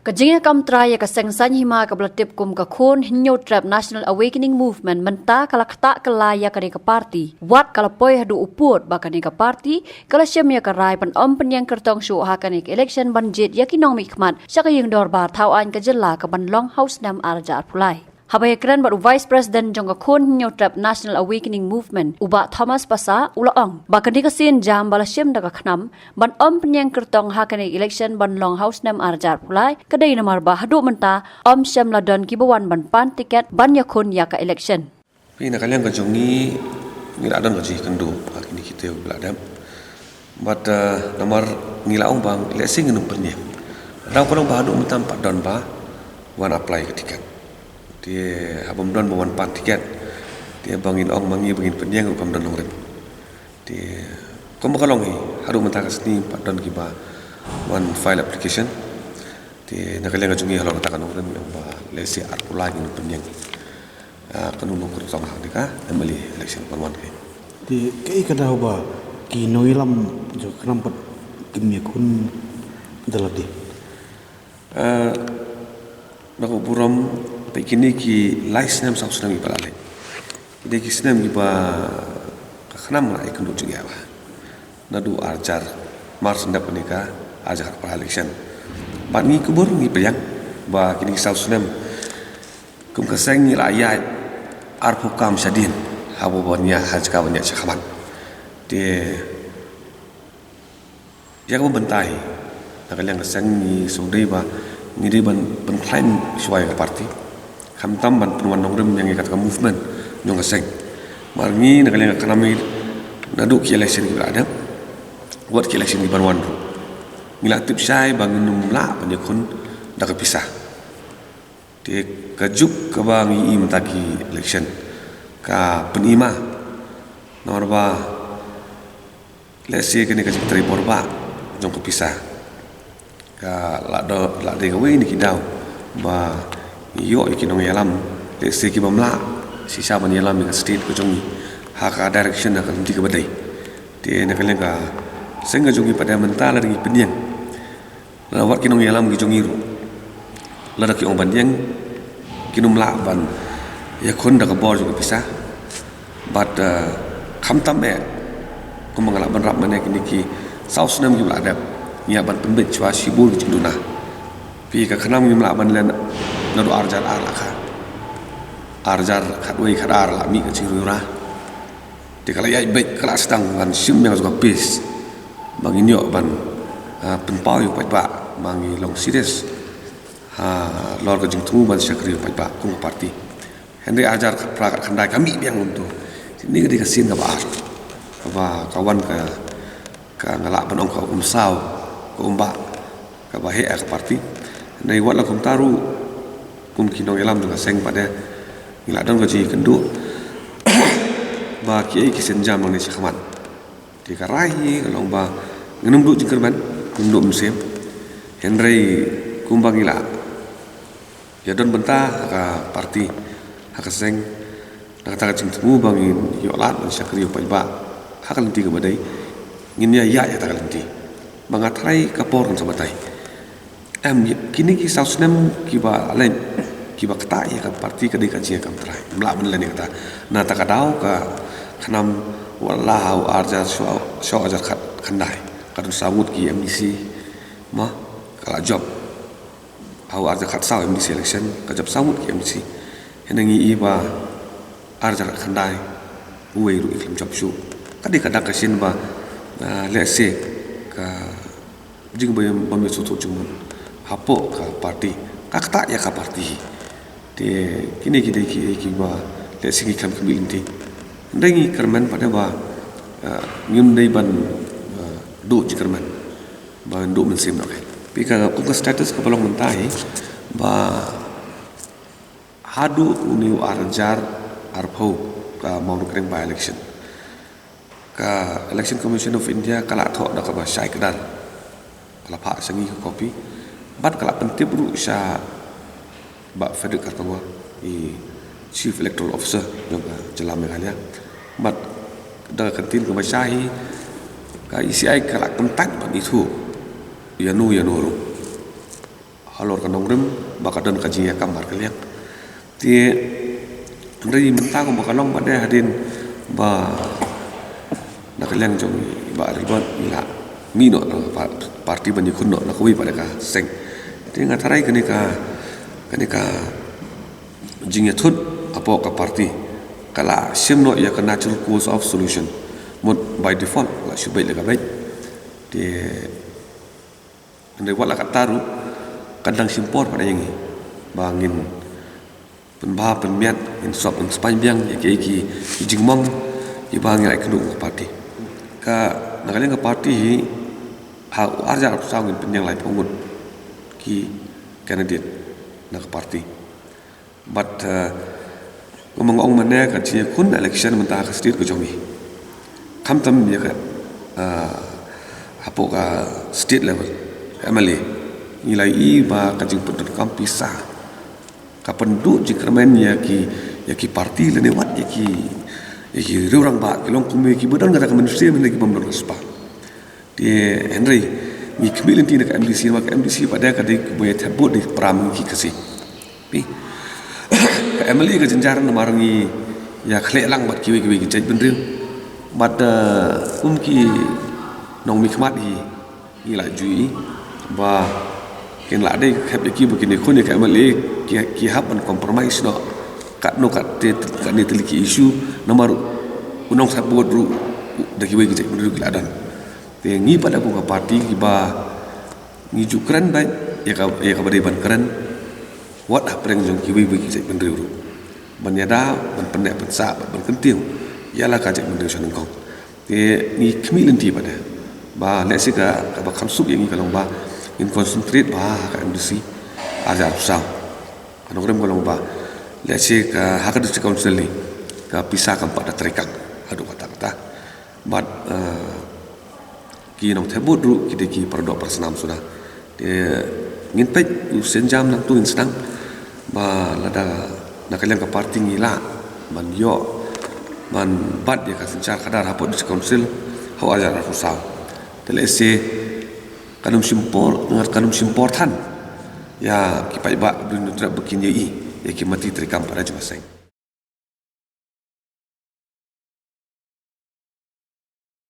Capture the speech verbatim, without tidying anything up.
Ka jingïakam trai ïa ka seng saiñ hima kaba la tip kum ka Khun Hynñiewtrep National Awakening Movement mynta ka la ktah kylla ïa kane ka party. Wat ka la poi haduh u pud ba kane ka party ka la shim ïa ka rai ban ym pynïeng kyrtong shuh ha kane ka election ban jied ïa ki nongmihkhmat sha ka ïing dorbar thaw aiñ ka jylla kaban long ha u snem ar hajar arphew lai. Haba ïakren bad u Vice President jong ka Khun Hynñiewtrep National Awakening Movement, u Bah Thomas Passah, u la ong ba kane ka sienjam ba la shim da ka KHNAM ban ym pynïeng kyrtong ha kane ka election ban long ha u snem ar hajar arphew lai ka dei namar ba haduh mynta ym shym la don kiba wan ban pan tiket ban ïakhun ïa ka election. Phi, na ka liang ka jong ngi, ngi la don ka jingkynduh ha kine ki taïew ba la dep. Bad, eh, namar ngi la ong ba lehse ngin ym pynïeng. Dang ka long ba haduh mynta ym pat don ba wan apply ka tiket. Te haba ym don ba wan pan tiket, te ba ngin ong ma ngi ba ngin pynïeng ruh kam don nongrim. Te kumba ka long hi, haduh mynta ka sngi ym pat don kiba wan file application. Te na ka liang ka jong ngi halor kata ka nongrim ngi ong ba lehse arphew lai ngin ym pynïeng, ah, kano kano kyrtong ha kane ka M L A election ban wan ka. Te kaei ka daw ba ki nongïalam jong ka KHNAM pat kim ïakhun da lade? Ah, na ka burom, te kine ki lai snem saw snem kiba la leit, kine ki snem kiba ka KHNAM la ïakynduh jingeh bha. Naduh ar hajar, mar shen dep kane ka ar hajar khatphra election. Bad ngi kubur ngi pdiang ba kine ki saw snem kum ka seng ngi la ïaid arphew kam shadien haba ban ïa ha jaka ban ïaid shakhmat. Te ïa kaba mynta hi, na ka liang ka seng ngi sngewdei ba ngi dei ban pynkhlaiñ shuwa ïa ka party, khamtam ban pynwan nongrim ïa ngi kata ka movement jong ka seng. Mar ngi na ka liang ka KHNAM hi, naduh ki election kiba la dep, wat ki election kiban wan ruh, ngi la tip shai ba ngin ym lah ban ïakhun da ka pisa. Te ka juk kaba ngi i mynta ki election ka pyni ma, namar ba lehse kane ka jingtrei bor ba jong ka pisa ka la do, la dei kawei na ki daw ba ngi ïoh ïa ki nongïalam, lehse ki bym lah shisha ban ïalam ïa ka state ka jong ngi ha ka direction, ha ka lynti kaba dei. Te na ka liang ka seng ka jong ngi pat mynta la dei ngi pdiang. Lada wat ki nongïalam ki jong ngi ruh, lada ki ong ban ïeng, kin ym lah ban ïakhun da ka bor jong ka pisa. Bad, eh, khamtam eh, kumba nga lah ban rap mynne, kine ki saw snem kiba la dep, ngi hap ban pynbeit shuwa shibun ki jingduna. Phi, ka KHNAM ngim lah ban len naduh ar hajar ar la kha, ar hajar khatwei khatar la mih ka jingriewra. Te ka la ïaid beit, ka la sdang ban shim ïa ka jong ka pes ba ngin ïoh ban, ah, pynpaw ïa u paidbah ba ngi long serious halor ka jingthmu ban shakri ïa u paidbah kum ka party. Hynrei ar hajar khatphra khatkhyndai ka mih biang kumto. Te kane ka dei ka sien kaba ar, kaba ka wan ka, ka nga lah ban ong ka umsaw, ka umbah kaba heh ha ka party. Hynrei wat la kumta ruh, kum ki nongïalam jong ka seng pat de ngi la don ka jingkynduh ba kiei ki sienjam nangne shakhmat. Te ka rai hi ka long ba ngin ym duh jingkyrmen, ngin ym duh mynsiem. Hynrei kumba ngi la ïadon bynta ha ka party, ha ka seng, na kata ka jingthmu ba ngin ïoh lad ban shakri ïa u paidbah ha ka lynti kaba dei, ngin ïa ïaid ha kata ka lynti. Ba nga tharai ka por kan sa batai. Em, kine ki saw snem kiba leit, kiba ktah ïa ka party ka dei ka jingïakam trai. Ym lah ban len ïa kata. Na kata ka daw ka KHNAM, wat la ha u ar hajar, shuwa, shuwa ar hajar khat, khatkhyndai, ka don saw ngut ki MDC, ma, ka la jop. Ha u ar hajar khatsaw MDC election, ka jop saw ngut ki MDC. Hynrei ngi i ba ar hajar khatkhyndai, uwei ruh i khlem jop shuh. Ka dei ka dak ka sien ba, ah, lehse ka jingbym, bym ïasngewthuh jingmut hapoh ka party, ka ktah ïa ka party. Te kine ki dei kiei kiba lehse ngi khlem khmih lynti. Hynrei ngi kyrmen pat de ba, ah, ngim dei ban, ah, duh jingkyrmen, ban duh mynsiem noh. Phi, ka, kum ka status kaba long mynta hi ba haduh une u ar hajar arphew, ka Mawryngkneng by-election, ka Election Commission of India ka la thoh da kaba shai kdar, ka la phah sha ngi ka copy, bad ka la pyntip ruh sha Bah Frederick Kharkongor, i Chief Electoral Officer jong ka jylla Meghalaya. Bad da ka kyntien kaba shai hi, ka ECI ka la kyntait ban ithuh ïano ïano ruh. halor ka nongrim ba ka don ka jingïakam markylliang. Te hynrei mynta kumba ka long ba dei hadien ba na ka liang jong i Bah Adelbert i la mih noh na ka party ban ïakhun noh na kawei pat ka seng. Te nga tharai kane ka kane ka jingïathut hapoh ka party ka la shim noh ïa ka natural course of solution. Mut by default la shu beit la ka beit. Te hynrei wat la katta ruh ka dang shim por pat ïa ngi ba ngin pynbha pynmiat, ngin sop ngin spaiñ biang ïa ki, ki, ki jingmong kiba ngi la ïakynduh ka party. Ka na ka liang ka party hi ha u arhajar arphew saw ngin pynïeng laiphew ngut ki candidate na ka party. Bad kumba nga ong mynne ka jingïakhun election mynta ha ka state ka jong ngi, khamtam ïa ka hapoh ka state level, ka M L A, ngi la ïohi ba ka jingpyndonkam pisa ka pynduh jingkyrmen ïa ki, ïa ki party lane wat ïa ki, ïa ki rangbah ki long kum ïa kiba don kata ka mynsiem lane ki bym don ka spah. Te hynrei ngi khmih lynti na ka M D C namar ka M D C pat ka dei kaba ïa thep vote dei para ngi ki Khasi. Ka M L A ka jynjar namar ngi ïa khleh lang bad kiwei kiwei ki jaitbynriew. Bad kum ki nongmihkhmat hi ngi la ju ïohi ba kin la dei khep ïa ki ba kin ïakhun ïa ka M L A ki, ki hap ban compromise noh katno katne katne tylli ki issue namar u nongthep vote ruh da kiwei ki jaitbynriew ki la don. Te ngi pat kum ka party kiba ngi ju kren beit ïa ka, ïa kaba dei ban kren wat hapdeng jong kiwei kiwei ki jaitbynriew ruh ban ïada ban pynneh pynsah ban kyntiew ïa la ka jaitbynriew sha nyngkong. Te ngi khmih lynti pat ba lehse ka, kaba kham suk ïa ngi ka long ba ngin concentrate bha ha ka M D C arhajar arphew saw. Ka nongrim ka long ba lehse ka ha ka district council hi ka pisa kam pat da treikam haduh katta katta. Bad ki nongthep vote ruh ki dei ki paradoh parasnam suda. Te ngin peit u sienjam nangtu ngin sdang ba lada na ka liang ka party ngi lah ban ïoh ban bat ïa ka synshar khadar hapoh district council ha u arhajar arphew saw. Te lehse kan ym shim por, kan ym shim por than ïa ki paidbah Blei Hynñiewtrep ba kin ïohi ïa ki mati treikam para jong ka seng.